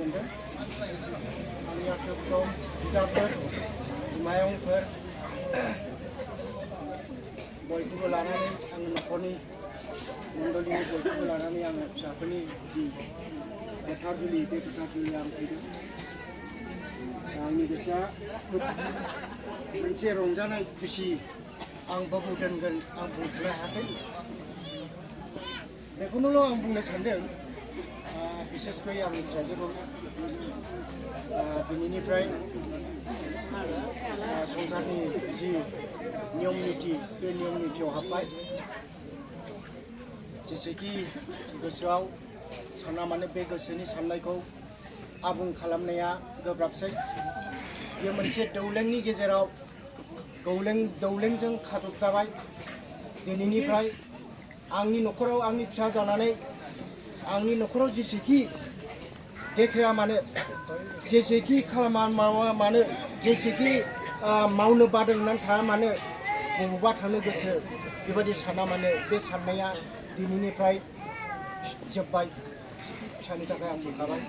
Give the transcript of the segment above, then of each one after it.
मोनदों आंनि आखायाव बिदाफोर बिमायंफोर बयखौबो लानानै आंनि न'खरनि मण्डलिनि बयखौबो लानानै आङो फिसाफोरनि जि गोथार जुलि बे गोथार जुलि आं फैदों आंनि गोसोआ मोनसे रंजानाय खुसि आंबो दोनगोन आं बुंनो हायाखै बेखौनोल' आं बुंनो सानदों बिसेसकै आंनि फिसाजोखौ दिनैनिफ्राय संसारनि जि नियम निति बे नियम नितियाव हाबबाय जेसेखि गोसोआव साना माने बे गोसोनि साननायखौ आबुं खालामनाया गोब्राबसै बेयो मोनसे दौलेंनि गेजेराव दौलेंजों खाथबजाबाय दिनैनिफ्राय आंनि न'खराव आंनि फिसा जानानै आंनि न'खराव जेसेखि देखाया मानो जेसेखि खालामा मावा मानो जेसेखि मावनो बादों होननानै थाया मानो बबेबा थांनो गोसो बेबायदि साना मानो बे साननाया दिनैनिफ्राय जोब्बाय फिसानि थाखाय आं बुंखाबाय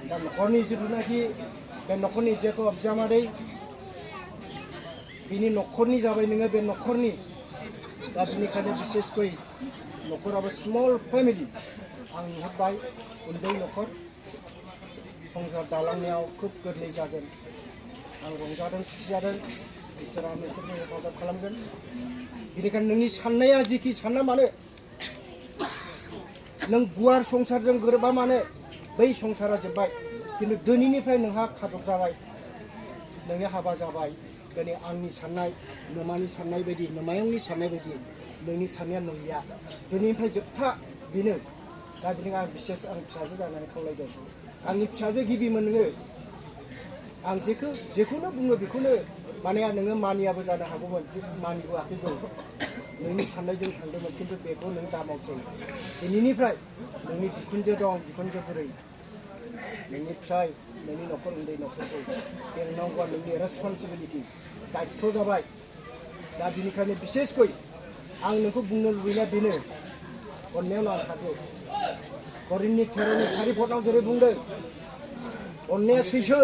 दा न'खरनि जिथुनाखि बे न'खरनि जेखौ बिजामादै बिनि न'खरनि जाबाय नोङो बे न'खरनि दा बिनिखायनो बिसेसकै न'खराबो स्मल फेमिलि आं नुहरबाय उन्दै न'खर संसार दालांनायाव खोब गोरलै जागोन आं रंजादों खुसि जादों इसोरा नोंसोरखौ हेफाजाब खालामगोन बेनिखायनो नोंनि साननाया जिखि साना मानो नों गुवार संसारजों गोरोबा मानो बै संसारा जोब्बाय खिन्थु दिनैनिफ्राय नोंहा खादब जाबाय नोंनि हाबा जाबाय दिनै आंनि साननाय नोमानि साननाय बायदि नोमायंनि साननाय बायदि नोंनि साननाया नंलिया दिनैनिफ्राय जोबथा बेनो दा बेनिखायनो आं बिसेस आं फिसाजो जानानै खावलायदों आंनि फिसाजो गिबिमोन नोङो आं जेखौनो बुङो बेखौनो माने नोङो मानियाबो जानो हागौमोन मानिबोआखैबो नोंनि साननायजों थांदोंमोन खिन्थु बेखौ नों दामावसै दिनैनिफ्राय नोंनि बिखुनजो दं बिखुनजो बुरै नोंनि फिसाय नोंनि न'खर उन्दै न'खरखौ बेंनांगौआ नोंनि रेसपन्सिबिलिटि दायित्व जाबाय दा बिनिखायनो बिसेसकै आं नोंखौ बुंनो लुबैनाया बेनो अननायाव नांखागौ करिन्थनि 13:4 जेरै बुंदों अननाया सैसो